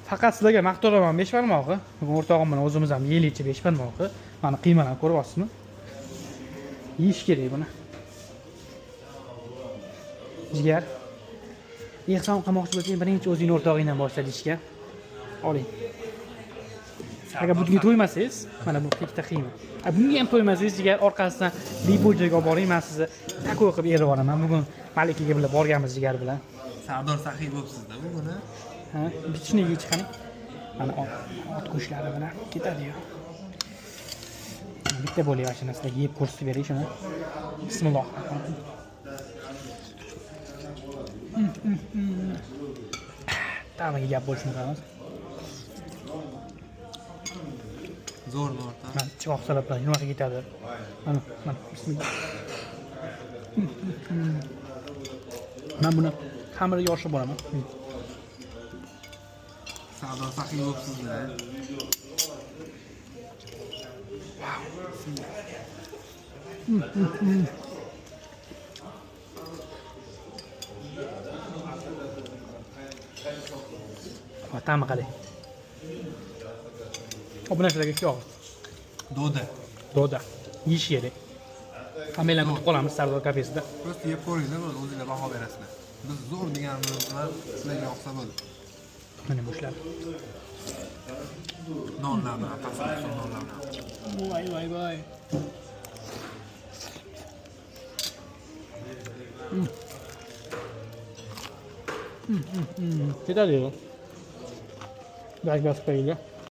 Faqat sizlarga maqtolaman beshbarmoqni. Bugun o'rtog'im bilan o'zimiz ham yeylikchi beshbarmoqni. Mana qiymalarni ko'ryapsizmi? Yeyish kerak buni. Jigar. Ehson qilmoqchi bo'lsang, birinchi o'zingni o'rtog'ingdan boshla deyishgan. Oling. Agar bunga to'ymasangiz, mana bu ikkita qiyma. A bunga ham to'ymasangiz, jigar orqasidan bepul joyga olib boring, men sizni taco qilib berib yuboraman. Bugun Malikaga bilan borganmiz jigar bilan. Sardor saxiy bo'libsiz-da bugun, ha? Ha, bichini yeychi qani. Mana ot go'shtlari bilan ketadi-yu. Bitta bo'lib mana sizlarga yeb ko'rsatib beray shuni. Bismillah. Ta'miga gap bo'lishini qilamiz. Zo'rmi o'rtoq? Mana chiroq salatlar nima ketadi. Mana, mana bismillah. Men buni xamirga oshib boraman. Sardor saxiy bo'libsiz-da. Va ta'mi qalay? Obunachilarga ikki og'iz. Doda. Doda. Yeyish kerak. Hammanglarni kutib qolamiz Sardor kafesida. Просто yeb ko'ringlar, bo'ldi, o'zinglar baho berasizlar. Biz zo'r deganimiz bilan sizlarga yoqsa bo'ldi. Mana go'shtlar. Nonlar bilan, pastki nonlar bilan. Voy voy voy. Ketadi. Gaz bosib qo'yinglar.